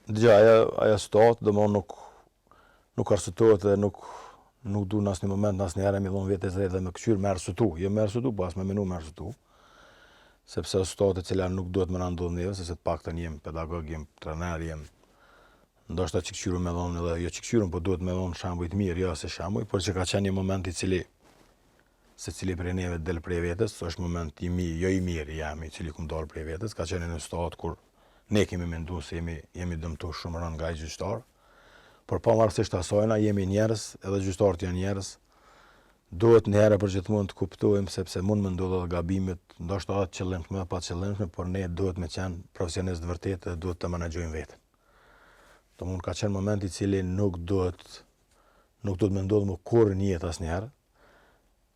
Dëgjo, ajo, ajo situatë, domethënë nuk, nuk arsyetohet dhe nuk, nuk du në asnjë moment, në asnjë herë me i dhonë vetes drejtë dhe me këqyrë me arsyetu, jo me arsyetu, po as me menu me arsyetu, sepse është situatë e cila nuk duhet me na ndodhë neve, sepse të paktën jem pedagog, jem trener, jem ndoshta që këqyru me dhonë edhe jo që këqyru, po duhet me dhonë shembuj të mirë, jo se shembuj, por që ka qenë një moment i cili secili prej neve del prej vetes, është moment i mirë, jo i mirë jam, i cili kum dalë prej vetes, ka qenë një situatë kur ne kemi mendu se jemi, jemi dëmtu shumë rëndë nga ai gjyqtar, por pavarësisht asajna, jemi njerëz, edhe gjyqtarët janë njerëz, duhet një herë për gjithmonë të kuptojmë sepse mund me ndodhë edhe gabimet, ndoshta edhe të qëllimshme edhe pa qëllimshme, por ne duhet me qenë profesionistë të vërtetë dhe duhet të menaxhojmë veten. Domethënë ka qenë moment i cili nuk duhet nuk duhet me ndodhë më kurrë në jetë asnjëherë.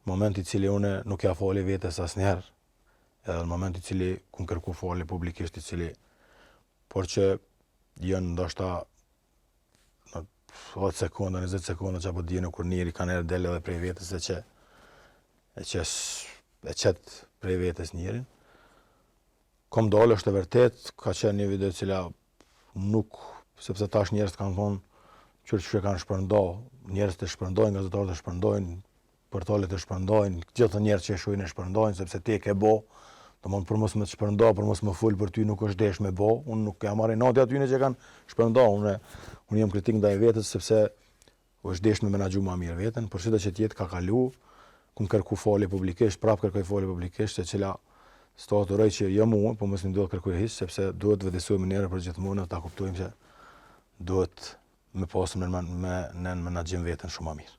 Moment i cili unë nuk ja fali vetes asnjëherë. Edhe në moment i cili kum kërku falje publikisht i cili por që janë ndoshta në 10 sekonda, 20 sekonda që apo dijeni kur njeri ka njerë del edhe prej vetes e që e që e qet prej vetes njerin. Kom dalë, është e vërtet, ka qenë një video e cila nuk, sepse tash njerëz kanë thonë, qyr që e kanë shpërnda, njerëz të shpërndojnë, gazetarët të shpërndojnë, portalet të shpërndojnë, gjithë njerëz që e shohin e shpërndojnë, sepse ti e ke bo, domethënë për mos me të shpërnda, për mos me fol për ty nuk është desh me bo, unë nuk jam marrë inati atyne që kanë shpërnda, unë, unë jam kritik ndaj vetes, sepse është desh me menaxhu ma mirë veten, por sido që të jetë ka kalu, kum kërku falje publikisht, prap kërkoj falje publikisht, e cila s'to të uroj që jo mua, po mos më ndodh kërkuj hiç, sepse duhet të vetëdijsohemi një herë për gjithmonë dhe ta kuptojmë që duhet me pasë me, me, në menaxhim veten shumë ma mirë.